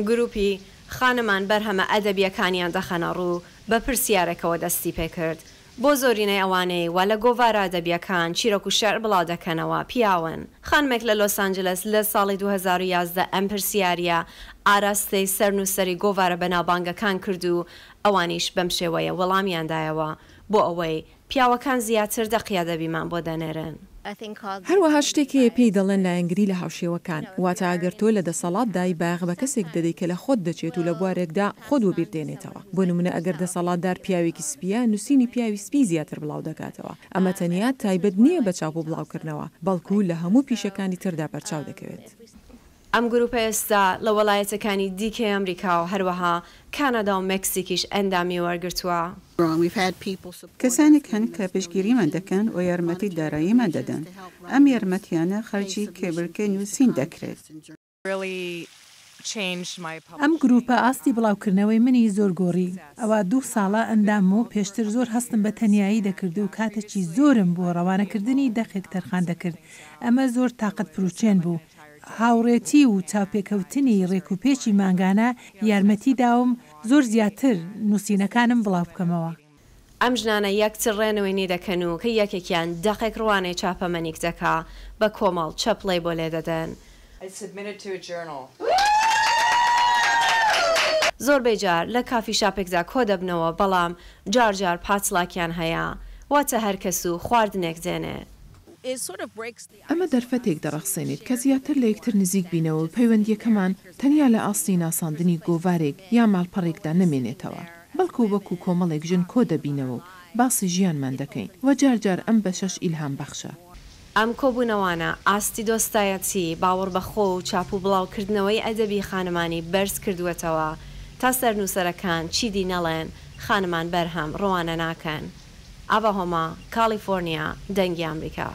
گروپی خانمان بەرهەمە ئەدەبییەکانیان دەخەنە ڕوو، بە پرسیارێکەوە دەستی پێکرد، بۆ زۆرینەی ئەوانەی وا لە گۆڤارە ئەدەبییەکان چیرۆک و شیعر بڵاو دەکەنەوە پیاون. خانمێک لە لۆس ئانجلەس لە ساڵی 2011 ئەم پرسیارییە ئاراستەی سەرنووسەری گۆڤارە بەناوبانگەکان کرد و ئەوانیش بەم شێوەیە وەڵامیان دایەوە، بۆ ئەوەی پیاوەکان زیاتر دەقی ئەدەبیمان بۆ دەنێرن. هەروەها شتێک هەیە پێی دەڵێن لایەنگری لە هاوشێوەکان، واتە ئەگەر تۆ لە دەسەڵاتدای بایەخ بە کەسێک دەدەی کە لە خۆت دەچێت و لە بوارێکدا خۆت وەبیر دێنێتەوە. بۆ نموونە ئەگەر دەسەڵاتدار پیاوێکی سپییە، نووسینی پیاوی سپی زیاتر بڵاو دەکاتەوە. ئەمە تەنیا تایبەت نییە بە چاپ و بڵاوکردنەوە، بەڵکو لە هەموو پیشەکانی تردا بەرچاو دەکەوێت. ئەم گروپە ئێستا لە وەلایەتەکانی دیکەی ئەمریکا و هەروەها کانادا و مەکسیکیش ئەندامی وەرگرتووە. کەسانێک هەن کە پشتگیریمان دەکەن و یارمەتی داراییمان دەدەن. ئەم یارمەتیانە خەرجی کێبرکێی نووسین دەکرێت. ئەم گروپە ئاستی بڵاوکردنەوەی منی زۆر گۆڕی. ئەوە دوو ساڵە ئەندامم و پێشتر زۆر هەستم بە تەنیایی دەکرد و کاتێکی زۆرم بۆ ڕەوانەکردنی دەقێک تەرخان دەکرد. ئەمە زۆر تاقەتپروچێن بوو. هاوڕێتی و چاوپێکەوتنی ڕێکوپێکی مانگانە یارمەتی داوم زۆر زیاتر نووسینەکانم بڵاوبکەمەوە. ئەم ژنانە یەکتر ڕێنوێنی دەکەن و کە یەکێکیان دەقێک ڕوانەی چاپەمەنیک دەکا، بە کۆمەڵ چەپڵەی بۆ لێدەدەن. زۆربەی جار لە کافی شاپێکدا کۆدەبنەوە، بەڵام جار جار پاتڵاکیان هەیە، واتە هەر کەس و خواردنێک دێنێ. ئەمە دەرفەتێک دەڕەخسێنێت کە زیاتر لە یەکتر نزیک بینەوە و پەیوەندییەکەمان تەنیا لە ئاستی ناساندنی گۆڤارێک یا ماڵپەڕێکدا نەمێنێتەوە، بەڵکو وەکو کۆمەڵێک ژن کۆدەبینەوە و باسی ژیانمان دەکەین و جار جار ئەم بەشەش ئیلهامبەخشە. ئەم کۆبوونەوانە ئاستی دۆستایەتی، باوەڕبەخۆ و چاپ و بڵاوکردنەوەی ئەدەبی خانمانی بەرز کردووەتەوە تا سەرنووسەرەکان چیدی نەڵێن خانمان بەرهەم ڕەوانە ناکەن. ئاڤا هۆما، کالیفۆرنیا، دەنگی ئامریکا.